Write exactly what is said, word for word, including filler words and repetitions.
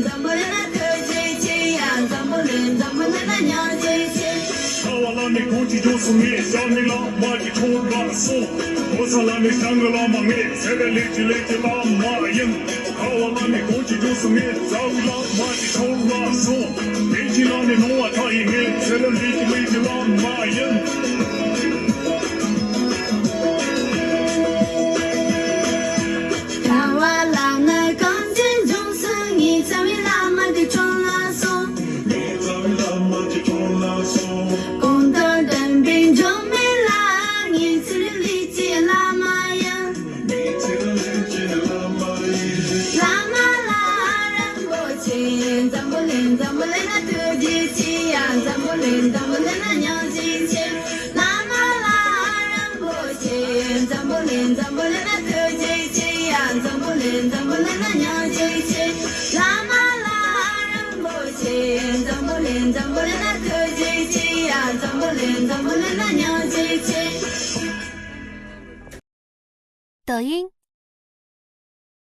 འཛམ་བུ་གླིང་ན་ཐུགས་རྗེ་ཆེ་ཡ། འཛམ་བུ་གླིང་འཛམ་བུ་གླིང་ན་སྙིང་རྗེ་ཆེ། ལྷ་བ་ལ་ནི་གང་ཅི་བྱུང་སོང་ངས། ཞབས་ནི་བླ་མ་གི་འཁྲུངས་ལ་སོང་། འོ་ས་ལ་ནི་ཞང་གི་བླ་མ་ངས། ཚེ་ལས་ལས་ཀྱི་ལས་ཀྱི་བླ་མ་ཡིན། ལྷ་བ་ལ་ནི་གང་ཅི་བྱུང་སོང་ངས། རྩ་བའི་བླ་མ་གི་འཁྲུངས་ལ་སོང་། དེ་ཅི་ལ་ནི་ནོར་བ་ཁྲ་ཡིན་ངས། ཚེ་ལས་ལས་ཀྱི་ལས་ཀྱི་བླ་མ་ཡིན། ལྷ་བ་ལ་ནི་གང་ཅི་བྱུང་སོང་ངས། རྩ་བའི་བླ་མ་གི་འཁྲུངས་ལ་སོང་། ངས་རྩ་བའི་བླ་མ་གི་འཁྲུངས་ལ་སོང་། གོང་དུ་འདོན་པའི་འབྱུང་མེད་ལ། ངས་ཚེ་ལས་ལས་ཀྱི་བླ་མ་ཡིན། ངས་ཚེ་ལས་ལས་ཀྱི་བླ་མ་ཡིན། བླ་མ་ལྷ་རིན་པོ་ཆེ། འཛམ་བུ་གླིང་འཛམ་བུ་གླིང་ན་ཐུགས་རྗེ་ཆེ་ཡ། འཛམ་བུ་གླིང་འཛམ་བུ་གླིང་ན་སྙིང་རྗེ་ཆེ། བླ་མ་ལྷ་རིན་པོ་ཆེ། འཛམ་བུ་གླིང་འཛམ་བུ་གླིང་ན་ཐུགས་རྗེ་ཆེ་ཡ། འཛམ་བུ་གླིང་འཛམ་བུ་གླིང་ན་སྙིང་རྗེ་ཆེ། བླ་མ་ལྷ་རིན་པོ་ཆེ། འཛམ་བུ་གླིང་འཛམ་བུ་གླིང་ན་ཐུགས་རྗེ་ཆེ་ཡ། འཛམ་བུ་གླིང་འཛམ་བུ་གླིང་ན་སྙིང་རྗེ་ཆེ།